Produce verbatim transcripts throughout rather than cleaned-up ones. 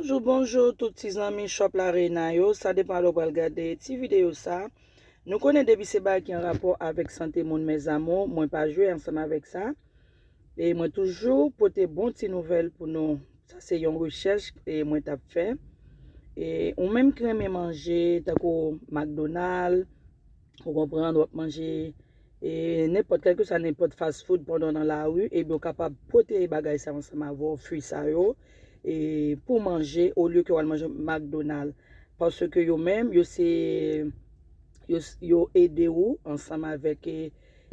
Bonjou, bonjou tout ti zanmi Shop La Reina yo. Sa depann lè w pral gade ti videyo sa. Nou konnen depi se bagay ki an rapò avèk sante moun, mes amours, mwen pa jwe ansanm avèk sa. E mwen toujou pote bon ti nouvèl pou nou. Sa se yon rechèch e mwen t ap fè. E ou menm ki renmen manje, tankou McDonald, ou konprann, w ap manje e nenpòt, kèlkeswa nenpòt fast food pandan w nan lari, ebyen, ou kapab pote bagay sa yo ansanm avè w, fwi sa yo, e pou manje, olye ke w al manje McDonald. Paske yo menm, yo se, yo, yo ede w ansanm avèk e,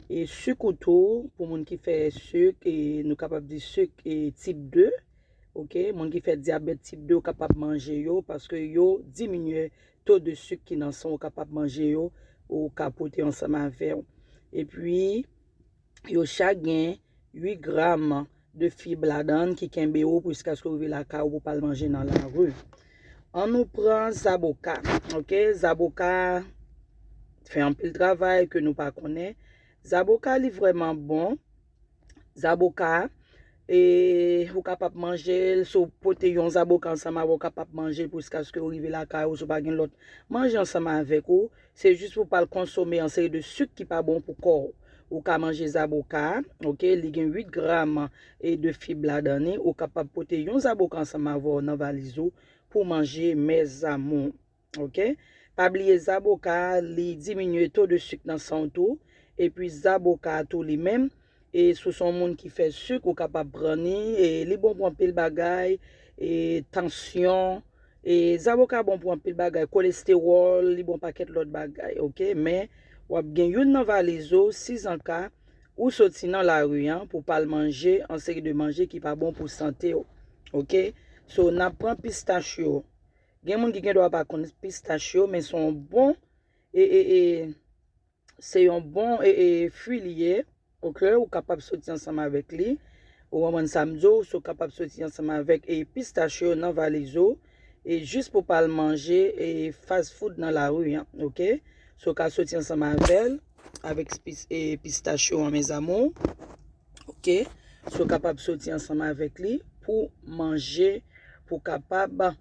e sik ou tou, pou moun ki fè sik, e nou kapab di sik e tip de, oke, moun ki fè dyabèt tip de, ou kapab manje yo, paske yo diminye to de sik ki nan san, ou kapab manje yo, ou ka pote yo ansanm avè w. Epi, yo chak gen uit gram de fib ladan l ki kenbe w jiskaske w rive lakay ou pou w al manje nan lari. Ann nou pran zaboka, oke? Zaboka fè anpil travay ke nou pa konnen. Zaboka, li vrèman bon. Zaboka, e ou kapab manje l, si w pote yon zaboka ansanm avè w, ou kapab manje l jiskaske w rive lakay ou, si w pa gen lòt manje ansanm avèk ou. Se jis pou w pa al konsome yon seri de sik ki pa bon pou kò w. Ou ka manje zaboka, oke, li gen uit gram e de fib ladan li. Ou kapab pote yon zaboka ansanm avè w nan valiz ou pou w manje, mes amours. Oke? Pa bliye zaboka, li diminye to de sik nan san w tou. Epi zaboka tou li menm, e si w se yon moun ki fè sik, ou kapab pran li, e li bon pou anpil bagay, e tansyon, e zaboka bon pou anpil bagay, kolestewòl, li bon pakèt lòt bagay, oke? Men, w ap gen youn nan valiz ou, sizanka ou soti nan lari an pou w pa al manje an seri de manje ki pa bon pou sante w, oke? So, n ap pran pistach yo. Gen moun ki gen dwa pa konn pistach yo, men se yon bon, e, e, e, se yon bon, e, e, fwi li ye, oke? Ou kapab soti ansanm avèk li. Ou konprann sa m di w? So, w kapab soti ansanm avèk, e, pistach yo nan valiz ou, e jis pou w pa al manje, e, fast food nan lari an, oke? So, w ka soti ansanm avè l, avèk pis-, e, pistach yo an, mes amours. Oke? So, w kapab soti ansanm avèk li pou manje, pou kapab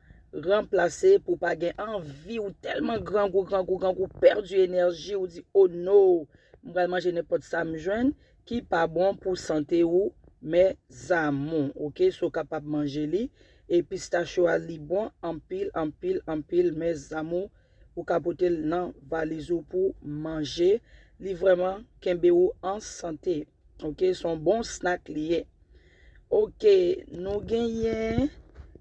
ranplase, pou pa gen anvi, ou tèlman grangou, grangou, grangou, pèdi enèji, ou di, "Oh no, m pral manje nenpòt sa m jwenn ki pa bon pou sante ou, mes amours." Oke? So, w kapab manje li. E pistach yo a, li bon anpil, anpil, anpil, mes amours. Ou ka pote l nan valiz ou pou manje. Li vrèman kenbe ou an sante. Oke, se yon bon snack li ye. Oke, nou genyen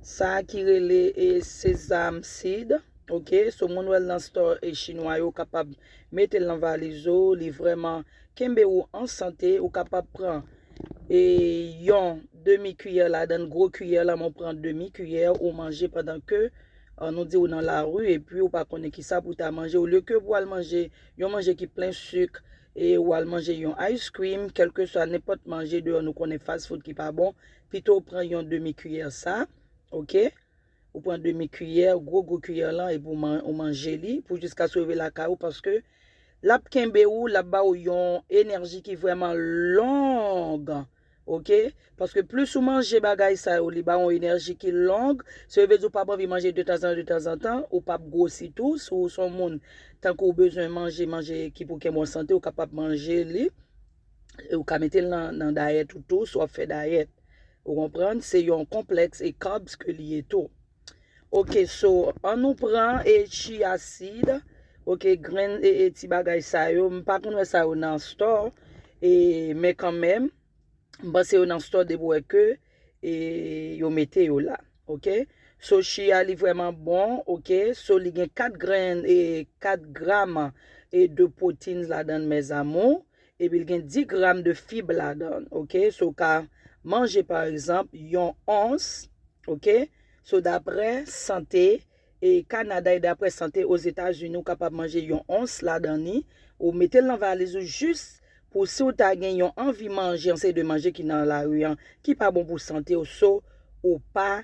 sa ki rele, e, sesame seed. Oke, so moun wè l nan store, e, chinwa yo kapab mete l nan valiz ou, li vrèman kenbe ou an sante. Ou kapab pran, e, yon demi kiyè ladan l, gwo kiyè la, men w pran demi kiyè, ou manje pandan ke, e, nou di ou nan lari, epi ou pa konnen kisa pou w ta manje. Olye ke pou w al manje yon manje ki plen sik, e ou al manje yon ice cream, kèlkeswa nenpòt manje deyò, nou konnen fast food ki pa bon, pito w pran yon demi kiyè sa, oke? Ou pran demi kiyè, gwo, gwo kiyè lan, epi w man-, ou manje li, pou jiskaske w rive lakay ou, paske l ap kenbe ou, l ap ba ou yon enèji ki vrèman long, oke? Paske plis ou manje bagay sa yo, li ba w yon enèji ki long, se vle di w p ap anvi manje detanzantan, detanzantan, ou p ap gwosi tou, si w se yon moun, tankou w bezwen manje, manje ki pou kenbe w an sante, ou kapab manje li, e ou ka mete l nan, nan dayèt ou tou, si w ap fè dayèt. Ou konprann? Se yon konplèks e carbs ke li ye tou. Oke, so, ann nou pran, e, chia seed. Oke, grenn, e, e, ti bagay sa yo. M pa konn wè sa yo nan store. E, men kanmenm, m panse yo nan store depi w wè ke, e, yo mete yo la. Oke? So, chia li vrèman bon, oke? So, li gen kat grenn, e, kat gram, e, de protein ladan l, mes amours. Epi l gen dis gram de fib ladan l, oke? So, w ka manje, pa egzanp, yon ons, oke? So, daprè sante, e, Kanada e daprè sante Ozetazini, ou kapab manje yon ons ladan li, ou mete l nan valiz ou jis pou si w ta gen yon anvi manje, yon seri de manje ki nan lari an, ki pa bon pou sante w, so, ou pa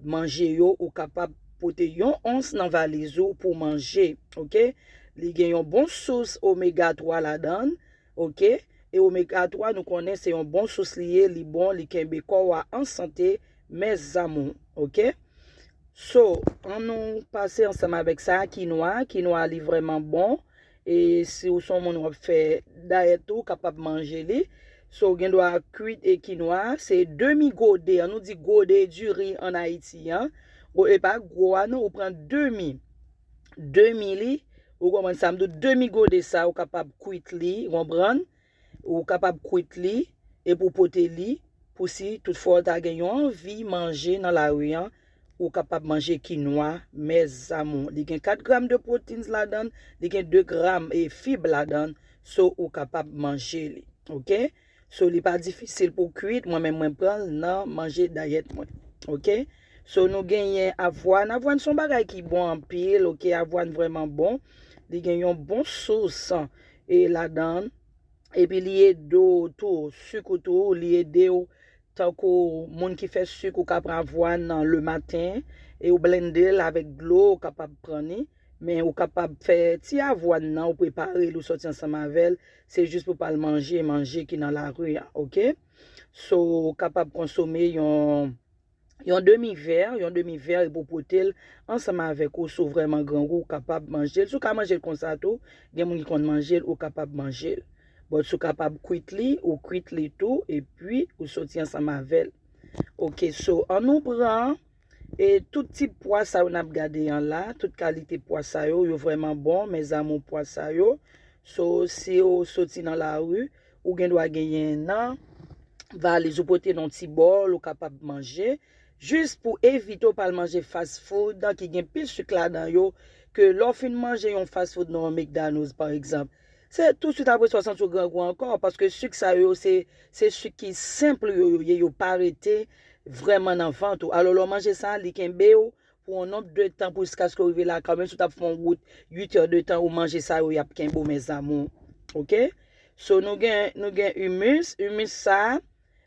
manje yo, ou kapab pote yon ons nan valiz ou pou manje, oke? Li gen yon bon sous omega twa ladan l, oke? E omega twa, nou konnen se yon bon sous li ye, li bon, li kenbe kò w a an sante, mes amours, oke? So, ann nou pase ansanm avèk sa, kinwa. Kinwa, li vrèman bon. E si w se yon moun w ap fè dayèt tou, ou kapab manje li. So, ou gen dwa kwit e kinwa. Se demi gode, ann nou di gode diri ann Ayiti an. Ou, e pa gwo a non, ou pran demi. Demi li, ou konprann sa m di w, demi gode sa, ou kapab kwit li, ou konprann? Ou kapab kwit li, epi w pote li, pou si toutfwa w ta gen yon anvi manje nan lari an, ou kapab manje kinwa, mes amours. Li gen kat gram de protein ladan l, li gen de gram e fib ladan l, so ou kapab manje li. Oke? So li pa difisil pou kwit, mwen menm mwen pran l nan manje dayèt mwen. Oke? So nou genyen avwàn. Avwàn se yon bagay ki bon anpil, oke? Avwàn vrèman bon. Li gen yon bon sous e ladan l. Epi li ede w tou, sik ou tou, li ede w. Tankou moun ki fè sik, ou ka pran avwàn nan le maten, e ou blende l avèk dlo, ou kapab pran li. Men ou kapab fè ti avwàn nan, ou prepare l, ou sòti ansanm avè l. Se jis pou pa l manje, manje ki nan lari a, oke? So, ou kapab konsome yon, yon demi vè, yon demi vè, epi w pote l ansanm avèk ou, si w vrèman grangou, ou kapab manje l. Si w ka manje l konsa tou, gen moun ki konn manje l, ou kapab manje l. But si w kapab kwit li, ou kwit li tou, epi ou soti ansanm avè l. Oke, so, ann nou pran, e tout tip pwa sa yo n ap gade an la, tout kalite pwa sa yo, yo vrèman bon, mes amours, pwa sa yo. So, si w soti nan lari, ou gen dwa genyen nan valiz ou pote nan yon ti bòl, ou kapab manje. Jis pou evite w pa al manje fast food ki gen pil sik ladan yo, ke lè w fin manje yon fast food nan yon McDonald's, pa egzanp, se tousuit apre sa w santi w grangou ankò, paske sik sa yo, se, se sik ki senp yo, yo ye, yo pa rete vrèman nan vant ou. Alò, lè w manje sa, li kenbe w pou yon nonb de tan, pou jiskaske w rive lakay ou, menm si w t ap fè yon wout uit è de tan, ou manje sa yo, y ap kenbe w, mes amours. Oke? So, nou gen, nou gen humus. Humus sa,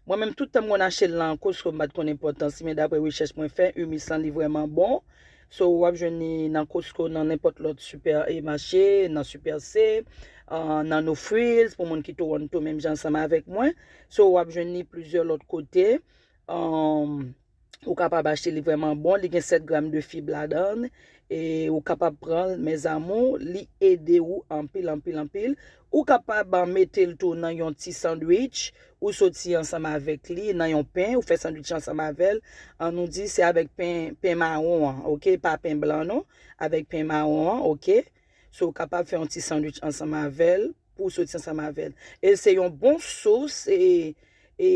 mwen menm, tout tan m konn achte l nan Costco, m pa t konn enpòtans li, men daprè rechèch mwen fè, humus lan, li vrèman bon. So, w ap jwenn li nan Costco, nan nenpòt lòt sipè, e mache, nan Super C, euh, nan No Frills, pou moun ki Toronto, menm jan ansanm avèk mwen. So, w ap jwenn li plizyè lòt kote. Um, ou kapab achte li vrèman bon. Li gen sèt gram de fib ladan l. E ou kapab pran l, mes amours, li ede ou anpil, anpil, anpil. Ou kapab, ah, mete l tou nan yon ti sandwich. Ou soti ansanm avèk li nan yon pen, ou fè sandwich ansanm avè l. Ann nou di se avèk pen, pen mawon an, oke? Pa pen blan non, avèk pen mawon an, oke? So, ou kapab fè yon ti sandwich ansanm avè l, pou w soti ansanm avè l. E se yon bon sous, e, e,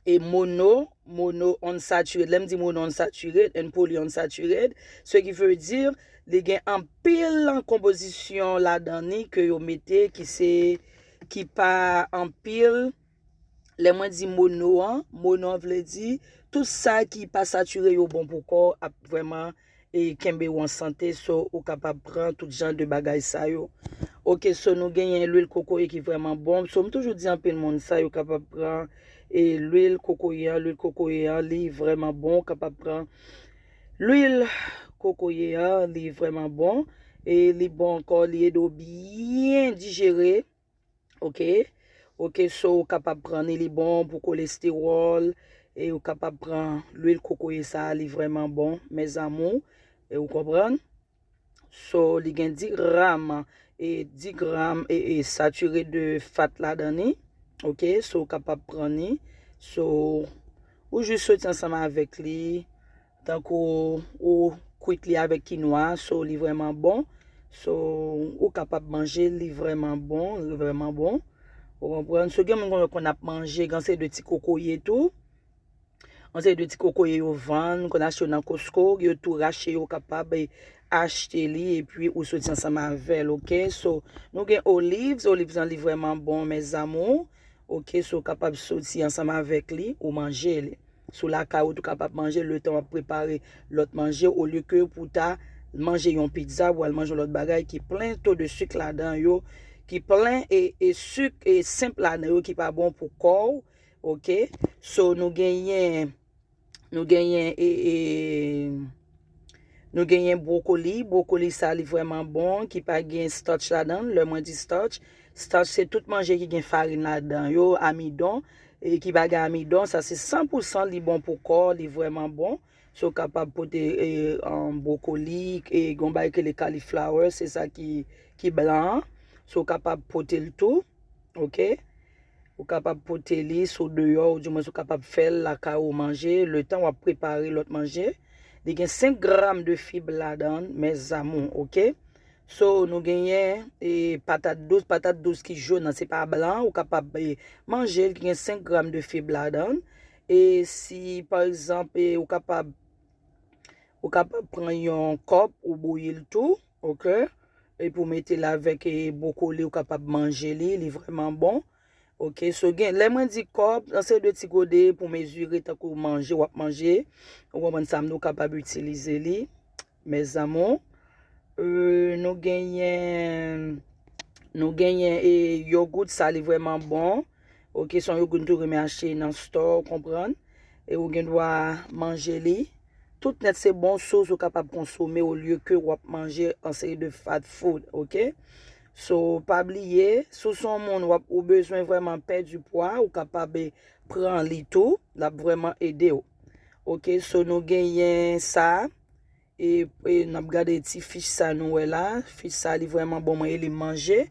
e mono, mono unsaturated. Lè m di mono unsaturated and polyunsaturated, ce qui veut dire, li gen anpil konpozisyon ladan li ke yo mete ki se, ki pa anpil. Lè mwen di mono an, mono an vle di tout sa ki pa satire yo bon pou kò w, ap vrèman, e, kenbe w an sante, so ou kapab pran tout jan de bagay sa yo. Oke, so nou genyen lwil kokoye ki vrèman bon. So m toujou di anpil moun sa, yo kapab pran, e, lwil kokoye an, lwil kokoye an, li vrèman bon, ou kapab pran lwil kokoye an, li vrèman bon. E li bon ankò, li ede w byen dijere. Oke. Oke, so ou kapab pran li, li bon pou kolestewòl, e ou kapab pran lwil kokoye sa, li vrèman bon, mes amours, e ou konprann. So, li gen dis gram, e dis gram, e, e sature de fat ladan li. Oke, so ou kapab pran li. So, ou jis soti ansanm avèk li. Tankou ou kwit li avèk kinwa, so li vrèman bon. So, ou kapab manje, li vrèman bon, li vrèman bon. Ou konprann? So, gen moun konn, konn ap manje, gen seri de ti kokoye tou. Yon seri de ti kokoye yo vann, konn achte yo nan Costco, yo tou rache, yo kapab, e, achte li, epi ou soti ansanm avè l, oke? So, nou gen olives, olives lan li vrèman bon, mes amours. Oke, so ou kapab soti ansanm avèk li, ou manje li. Si w lakay ou tou kapab manje, letan w ap prepare lòt manje, olye ke pou w ta manje yon pizza, pou w al manje yon lòt bagay ki plen to de sik ladan yo, ki plen e, e sik e senp ladan yo, ki pa bon pou kò w, oke? So, nou genyen, nou genyen, e, e, nou genyen bwokoli. Bwokoli sa, li vrèman bon, ki pa gen starch ladan l. Lè mwen di starch, starch se tout manje ki gen farin ladan yo, amidon, e ki pa gen amidon, sa se san pou san li bon pou kò, li vrèman bon. So, w kapab pote e, um, bwokoli, e, gen yon bagay ki rele cauliflower, se sa ki, ki blan an. So, w kapab pote l tou, oke? Ou kapab pote li sou deyò, ou di mwens ou kapab fè l lakay ou manje, letan w ap prepare lòt manje. Li gen senk gram de fib ladan l, mes amours, oke? So, nou genyen e, patat dous. Patat dous ki jòn nan, se pa blan, ou kapab e, manje l, ki gen senk gram de fib ladan l. E si, pa egzanp, e, ou kapab, ou kapab pran yon kòb, ou bouyi l tou, oke? Epi ou mete l avèk e, bwokoli, ou kapab manje li, li vrèman bon. Oke, so gen, lè mwen di kòb, yon seri de ti gode pou mezire tankou manje w ap manje. Ou konprann sa m di, ou kapab itilize li, mes amours. E, nou genyen, nou genyen e, yogourt, sa li vrèman bon. Oke, se yon yogourt nou tou renmen achte nan store, ou konprann. E ou gen dwa manje li. Tout nèt se bon sous ou kapab konsome olye ke w ap manje yon seri de fast food, oke? So, pa bliye, si w se yon moun w ap, ou bezwen vrèman pèdi pwa, ou kapab e, pran li tou, l ap vrèman ede w. Oke, so nou genyen sa, e, e n ap gade ti fich sa nou wè la, fich sa li vrèman bon, mwen e li manje.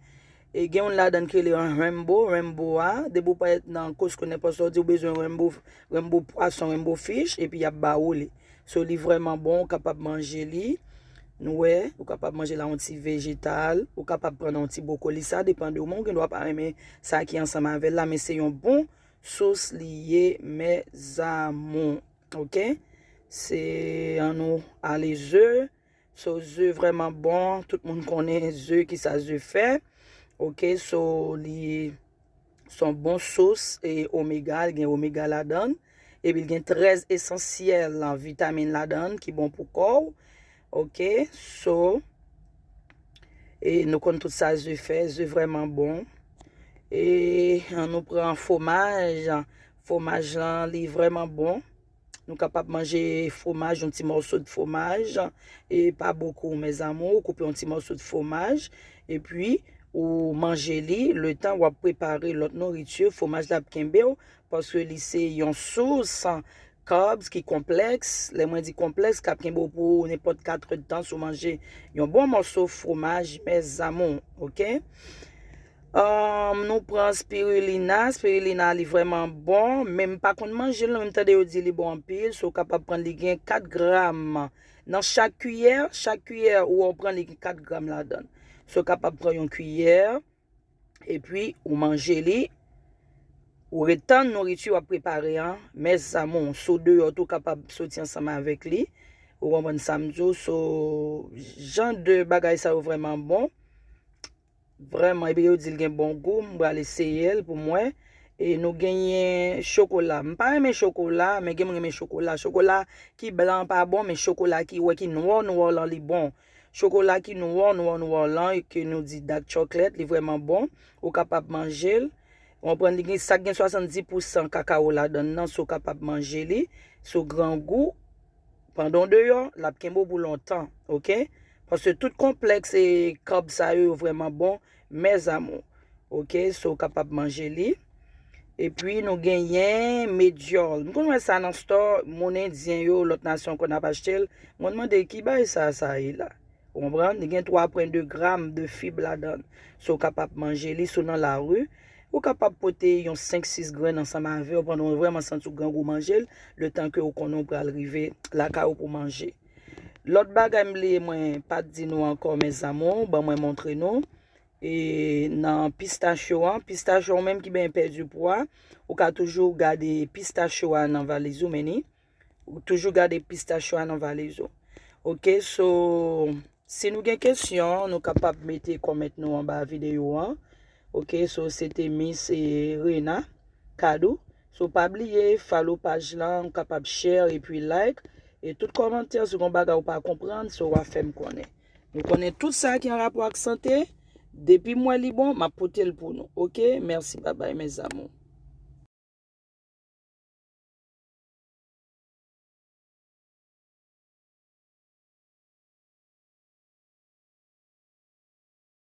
E gen youn ladan ki rele an rainbow, rainbow a, depi w parèt nan Costco nenpòt sa w di w bezwen rainbow, rainbow pwason, rainbow fish, epi y ap ba ou li. So, li vrèman bon, ou kapab manje li. Nou wè, ou kapab manje l ak yon ti vejetal, ou kapab pran yon ti bwokoli, sa depann de ou, men ou gen dwa pa renmen sa ki ansanm avè l la, men se yon bon sous li ye, mes amours, oke? Se annou ale ze. So, ze vrèman bon, tout moun konnen ze, kisa ze fè. Oke, so, li se yon bon sous e omega, li gen omega ladan l. Epi li gen trèz esansyèl vitamin ladan l ki bon pou kò w. Oke, so, e nou konn tout sa ze fè, ze vrèman bon. E annou pran fwomaj, fwomaj lan li vrèman bon. Nou kapab manje fwomaj, yon ti mòso de fwomaj, e pa bokou, mes amours, ou koupe yon ti mòso de fwomaj, epi ou manje li, letan w ap prepare lòt nouriti, fwomaj la ap kenbe w, paske li se yon sous carbs ki konplèks. Lè mwen di konplèks, k ap kenbe w pou nenpòt katrè de tan si w manje yon bon mòso fwomaj, mes amours, oke? Um, nou pran spirulina. Spirulina, li vrèman bon, men m pa konn manje l, non, men m tande yo di li bon anpil, so w kapab pran li gen kat gram nan chak kiyè. Chak kiyè ou wè w pran li gen kat gram ladan l. So w kapab pran yon kiyè, epi ou manje li, ou ret tann nouriti w ap prepare an, mes amours, si w deyò tou w kapab soti ansanm avèk li, ou konprann sa m di w, so, jan de bagay sa yo vrèman bon. Vrèman, epi yo di l gen bon gou, m pral eseye l pou m wè. E nou genyen chokola. M pa renmen chokola, men gen moun renmen chokola. Chokola ki blan an pa bon, men chokola ki wè ki nwa nwa lan li bon. Chokola ki nwa nwa nwa lan, ke nou di dark chocolate, li vrèman bon. Ou kapab manje l. Ou konprann, li gen, sa gen swasanndis pousan kakawo ladan l nan, so w kapab manje li. So grangou, pandan w deyò, l ap kenbe w pou lontan, oke? Paske tout konplèks e kab sa yo, yo vrèman bon, mes amours. Oke, so w kapab manje li. Epi nou genyen medyòl. M konn wè sa nan store, moun endyen yo, lòt nasyon konn ap achte l. Mwen mande ki bagay sa, sa ye la. Ou konprann? Li gen twa pwen de gram de fib ladan l. So w kapab manje li, si w nan lari, ou kapab pote yon senk sis grenn ansanm avè w pandan w vrèman santi w grangou manje l, letan ke w konnen w pral rive lakay ou pou manje. Lòt bagay m bliye mwen pa t di nou ankò, mes amours, ban mwen montre nou. E nan pistach yo an, pistach yo, ou menm ki benyen pèdi pwa, ou ka toujou gade pistach yo a nan valiz ou, men ni. Ou toujou gade pistach yo a nan valiz ou. Oke, so, si nou gen kesyon, nou kapab mete kòmant nou anba videyo an. Oke, so, se te Miss e, Rena Kadou. So, pa bliye, follow paj lan, ou kapab share epi like. E tout kòmantè, si gon bagay ou pa konprann, so, w a fè m konnen. Nou konnen tout sa ki an rapò ak sante. Depi m wè li bon, m ap pote l pou nou. Oke, mèsi, babay, mes amours.